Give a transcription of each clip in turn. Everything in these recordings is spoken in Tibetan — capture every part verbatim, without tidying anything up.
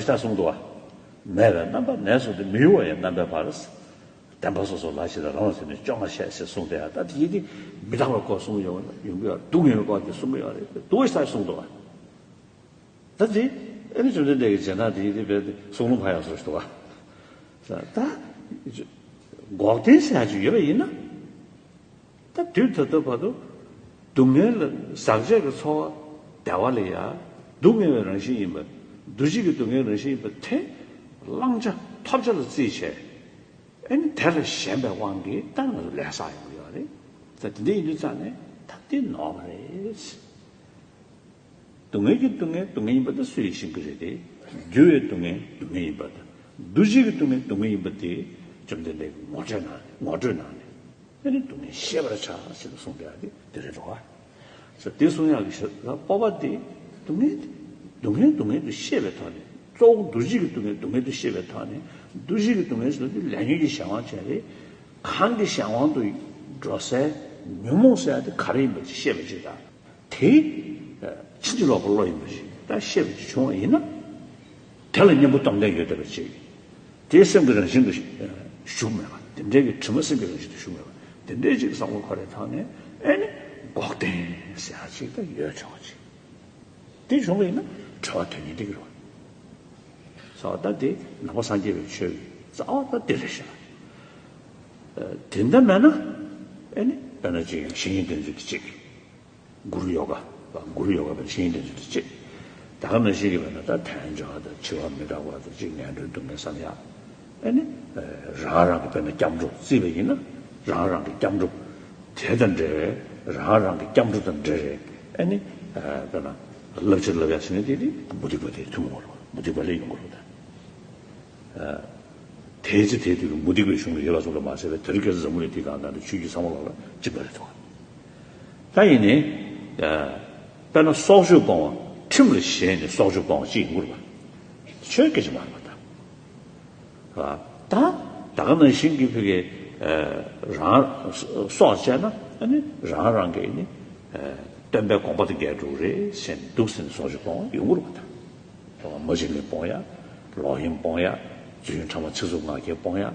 ཞེས་གསུངས་འདུག་བ། མེད་པའི་རྣམ་པ་མེད་གསུངས་ཏེ། མི་གཡོ་བ་ཡི་རྣམ་པའི་བར། བདེན་པ་སོ་སོར་ལ་ཞེས་དང་། རང་ལ་ཞེས་ནས་བཅོ་ལྔ་བཤད་ཟེར་གསུངས་ཏེ། ད་དེ་ཡིན་ཏེ་མི་རྟག་པའི་སྐོར་གསུངས་ཡོང་ཡོང་གི་ཡོད། སྡུག་བསྔལ་གྱི་སྐོར་དེ་གསུང་གི་ཡོད་རེད། སྡུག་པ་ཞེས་གསུངས་འདུག་བ། ད་དེ་ཨེ་ནི་བཅོམ་ལྡན་འདས་ཀྱི་རྗེས་གནང་དེ་ཡིན་ཏེ་བས་གསུང་ལུང་ཕར་ཡང་སོར་ཞིག་འདུག་བ། ད་འགོག་བདེན་ཟེར་ཡག་ཅིག་ཡོད་པ་ཡིན་ན། ད་དུས་ད་ལྟ་བར་དུ་སྡུག་བསྔལ་ལ་ཟག་བཅས་ཀྱི་ཚོར་བ་བདེ་བ་ལ་ཡ། སྡུག་བསྔལ་བའི་རང་བཞིན་ཡིན་པ། འདུ་བྱེད་ཀྱི་སྡུག་བསྔལ་རང་བཞིན་ཡིན་པ་དེ་བླང་བྱ་ཐོབ་བྱ་ལ་བརྩིས་བྱས། ཨེ་ནི་དེ་ལ་ཞེན་པའི་དབང་གིས་ད་ང་ཚོ་ལས་བསགས་ཡོང་གི་ཡོད་རེད། ད་དེ་འདྲ་ཡིན་དུས་ཙང་ནས་ད་དེ་ནོར་བ་རེད། སྡུག་བསྔལ་གྱི་སྡུག་བསྔལ་སྡུག་བསྔལ་ཡིན་པ་དེ་སུ་ཡིས་ཤེས་ཀྱི་རེད་དེ། འགྱུར་བའི་སྡུག་བསྔལ་སྡུག་བསྔལ་ཡིན་པ་དང་། འདུ་བྱེད་ཀྱི་སྡུག་བསྔལ་སྡུག་བསྔལ་ཡིན་པ་དེ་བཅོམ་ལྡན་འདས་ཀྱིས་ངོ་སྤྲོད་གནང་ནས་ངོ་སྤྲོད་གནང་ནས། ཨེ་ནི་སྡུག་བསྔལ་ཤེས་པར་བྱ་ཟེར་ནས་གསུངས་པ་དེ་དེ་རེད་འགྲོ་བ། ཟེར་དེ་གསུང་ཡག་གི་ཞེ་ས་སྤོབས་པ་དེ་སྡུག་བསྔལ་དེ་སྡུག་བསྔལ་སྡུག་བསྔལ་དུ་ཤེས་པའི་ཐོག་ནས། གཙོ་བོ་འདུ་བྱེད་ཀྱི་སྡུག་བསྔལ་སྡུག་བསྔལ་དུ་ཤེས་པའི་ཐོག་ནས། འདུ་བྱེད་ཀྱི་སྡུག་བསྔལ་ཟེར་དུས་ལས་ཉོན་གྱི་གཞན་དབང་ཅན་རེད། གང་གི་གཞན་དབང་དུ་འགྲོ་སའི་ཉོན་མོངས་ཟེར་ཡག་དེ་ག་རེ་ཡིན་པ་ཅིག་ཤེས་པ་ཅིག་དང་། དེ་ཕྱིན་ཅི་ལོག་པའི་བློ་ཡིན་པ་ཞིག་ད་ཤེས་པ་ཅིག་བྱུང་བ་ཡིན་ན། དེ་ལ་གཉེན་པོ་སྟོབས་ལྡན་ཡོད་བསྡད་པ་ཅིག་དེའི་སེམས་ཀྱི་རང་བཞིན་དུ་ཞུགས་མེད་པ། དེ་འདྲའི་གི་དྲི་མ་སེམས་ཀྱི་རང་བཞིན་དུ་ཞུགས་མེད་པ། དེ་འདྲའི་ཅིག་བསམ་བློ་འཁོར་བའི་ཐོག་ནས། ཨེ་ནི་འགོག་བདེན་ཟེར་ཡག་ཅིག་ད་ཡོད་ཆོག་པ་ཅིག་དེ་བྱུང་བ་ཡིན་ན་གྲོལ་བ་དོན་གཉེར་འགྲིག་གི་རེད་བ། ས་བ་ད་དེ་ནང་པ་སངས་རྒྱས་པའི་ཆོས་ཀྱི་རྩ་བ་ད་དེ་རེད་ཤག་དེ་འདྲ་མེད་ན། ཨེ་ནི་དཔེར་ན་ཅིག་བཤེས་གཉེན་བསྟེན་ཚུལ་དེ་གཅིག་གུ་རུ་ཡོ་ག། གུ་རུ་ཡོ་ག་བའི་བཤེས་གཉེན་དེ་ཚོ་གཅིག་ད་ག་ནང་བཞིན་གྱི་བས་ན་ད་དལ་འབྱོར་དང་འཆི་བ་མི་རྟག་པ་དང་། ཅིག་ངན་འགྲོའི་སྡུག་བསྔལ་བསམ་ཡག་ཨེ་ནི་རང་རང་གི་དཔེར་ན་སྐྱབས་འགྲོ་བརྩིས་པ་ཡིན་ན། རང་རང་གི་སྐྱབས་འགྲོ་དེ་དང་འབྲེལ་བའི། རང་རང་གི་སྐྱབས་འགྲོ་དང་འབྲེལ་བའི་ཨེ་ནི་དཔེར་ན་བསླབ་བྱ་བསླབ་ཡག་ཟེར་མཁན་དེ་དེ་མུ་སྟེགས་པ་དེ་ཐུན་མོང་བ་རེད། མུ་སྟེགས་པ་ལས་ཡོང་གི་རེད་ད། དེའི་ཚེ་དེའི་དུས་ཀྱི་མུ་སྟེགས་པའི་གཞུང་ལ་ཡོད་པ་ཙམ་དུ་མ་ཟད་པའི། དེ་རིང་ཁ་སང་འཛམ་བུ་གླིང་འདིའི་སྒང་དང་ཆོས་བརྒྱུད་ཚང་མ་ལོག་ལ་གཅིག་པ་རེད་འདུག་ད་ཡིན་ནའི་དཔེར་ན་སྲོག་གཅོད་སྤོང་བ། ཁྲིམས་ལ་ཞེན་ནས་སྲོག་གཅོད་སྤོང་བ་གཅིག་ཡིན་དགོས་རེད་པ། ཆོས་སྐད་ཆ་མ་རེད་པ་ད། ད་ད་ག་ནང་བཞིན་གྱི་ཕ་གི་རང་སྲོག་བཅད་ན། ཨ་ནི་རང་རང་གི་ནི་སྟོན་པའི་དགོངས་པ་དང་འགལ་འགྲོ་གི་རེད་ཟེར་ནས་འདུག་ཟེར་ནས་སྲོག་གཅོད་སྤོང་བ་ཡོང་གི་རེད་པ་ད། མ་བྱིན་ལེན་སྤོང་ཡག་ལོག་གཡེམ་སྤོང་ཡག་རྫུན་ཕྲ་མ་ཚིག་རྩུབ་ངག་འཁྱལ་སྤོང་ཡག་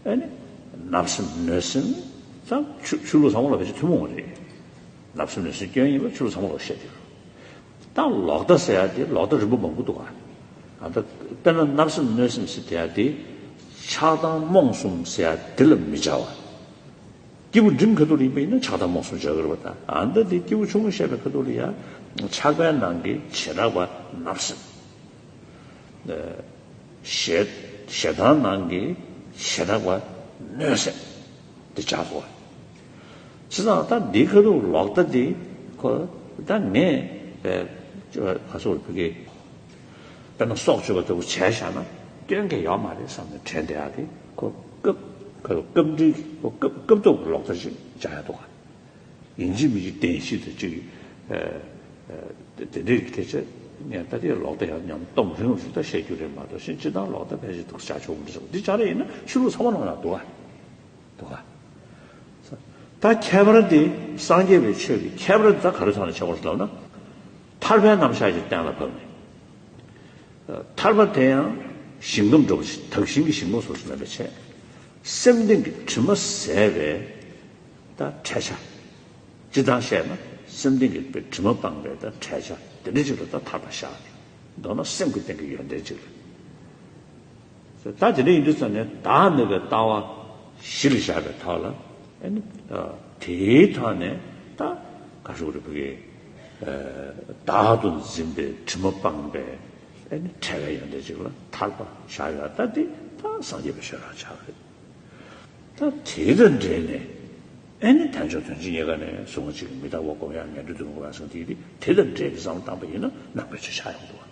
ཨེ་ནི་བརྣབ་སེམས་གནོད་སེམས་ཙམ། ཆོས་ལུགས་ཚང་མ་ལ་ཕལ་ཆེར་ཐུན་མོང་བ་རེད། བརྣབ་སེམས་གནོད་སེམས་སྐྱོན་ཡིན་པ་ཆོས་ལུགས་ཚང་མ་ལ་བཤད་དེ། ད་ལོག་ལྟ་ཟེར་ཡག་དེ་ལོག་ལྟ་རིམ་པ་མང་པོ་འདུག་ག་ད་དཔེར་ན་བརྣབ་སེམས་གནོད་སེམས་ཟེར་དེ་ཡག་དེ་ཆགས་སྡང་རྨོངས་གསུམ་ཟེར་ཡག་དེ་ལ་མི་བྱ་བ། སྐྱེས་བུ་འབྲིང་ཁ་ཐུག་ལ་ཡིན་པ་ཡིན་ན་ཆགས་སྡང་རྨོངས་གསུམ་བྱ་དགོས་རེད་པ་ད། ཨ་ནི་ད་དེ་སྐྱེས་བུ་ཆུང་ངུ་བཤད་པའི་ཁ་ཐུག་ལ་ཡ། ཆགས་པའི་ནང་གི་བྱེ་བྲག་པ་བརྣབ་སེམས། ཞེ་ཞེ་སྡང་ནང་གི་བྱེ་བྲག་པ་གནོད་སེམས་དེ་བྱ་དགོས། བྱས་ཙང་ད་འདིའི་ཁ་ཐུག་ལོག་ལྟ་དེ་ཁོ་ད་ངས་ཨེ་ག་སོགས་ཕ་གི་དཔེར་ན་སྲོག་གཅོད་པ་ལྟ་བུ་བྱས་བཞག་ན་སྐྱོན་གང་ཡོད་མ་རེད་བསམ་ནས་དྲན་བསྡད་ཡག་དེ་ཁོ་སྐབས་ཁོ་སྐབས་འགྲིག་ཁོ་སྐབས་སྐབས་ཐོག་གི་ལོག་ལྟ་ཞིག་བྱ་ཡག་འདུག་ག་ཡིན་གཅིག་མིན་གཅིག་བདེན་བཞི་དང་གཅིག་ཨ་ཨ་དེ་འདྲའི་སྐད་ཆ་ངས་ད་ལྟའི་ལོག་ལྟ་ཡང་ཉམས་སྟོབས་རིང་རུ་ཞིག་ད་བཤད་རྒྱུ་རེད་མ་གཏོགས། ཤིན་སྤྱིར་བཏང་ལོག་ལྟ་ཕལ་ཆེར་འདུག་བྱ་ཆོག་གི་འདྲ་ཟེར་བ་འདི་ཅག་རེ་ཡིན་ན་ཆོས་ལུགས་ཚང་མ་ནང་ན་འདུག་ག་འདུག་ག་ད་ཁྱད་པར་འདི་སངས་རྒྱས་པའི་ཆོས་ཀྱི་ཁྱད་པར་ད་ག་རེ་ཐོག་ནས་ཁྱད་པར་ལབ་ན། ཐར་པའི་རྣམ་གཞག་ཅིག་གཏན་ལ་ཕབ་ནས། ཐར་པ་དེ་ཡང་ཞིང་ཁམས་འགྲོ་བ་ཞིག་དག་ཞིང་གི་ཞིང་ཁམས་སོ་སོ་མེད་པའི་ཕྱིར། སེམས་གཏིང་གི་དྲི་མ་ཟད་པའི་ད་འཕྲད་བྱ། སྤྱིར་བཏང་བཤད་ན་སེམས་གཏིང་གི་དྲི་མ་སྤངས་པའི་ད་འཕྲད་བྱ་དེ་འདྲ་ཅིག་ལ་ད་ཐར་པ་བཞག་མདོར་ན་སེམས་ཀྱི་སྟེང་གི་ཡོན་ཏན་ཅིག་ལ། ད་དེ་འདྲ་ཡིན་དུས་ཙམ་ནས་བདག་མེད་པའི་ལྟ་བ་གཞི་ལ་བཞག་པའི་ཐོག་ལ། ཨ་ནི་དེའི་ཐོག་ནས་ད་ག་ཞུ་རེད་ཕ་གི། བདག་ཏུ་འཛིན་པའི་དྲི་མ་སྤངས་པའི་ཨ་ནི་འཕྲད་པའི་ཡོན་ཏན་ཅིག་ལ་ཐར་པ་བཞག་ཡོད། ད་འདི་ད་སངས་རྒྱས་པའི་ཆོས་རང་ཆགས་རེད། ད་དེ་དང་འབྲེལ་ནས་ཨེ་ནི་དལ་འབྱོར་དོན་གཅིག་རྙེད་དཀའ་ནས་ཟུང་འཇུག་གི་མི་རྟག་པ་སྒོམ་ཡག་ངན་འགྲོའི་སྡུག་བསྔལ་སྤངས་ཟེར་དེ་དེ་དེ་དང་འབྲེལ་གྱི་བསམ་བློ་བཏང་པ་ཡིན་ན་ནང་པའི་ཆོས་ཆགས་ཡོང་འདུག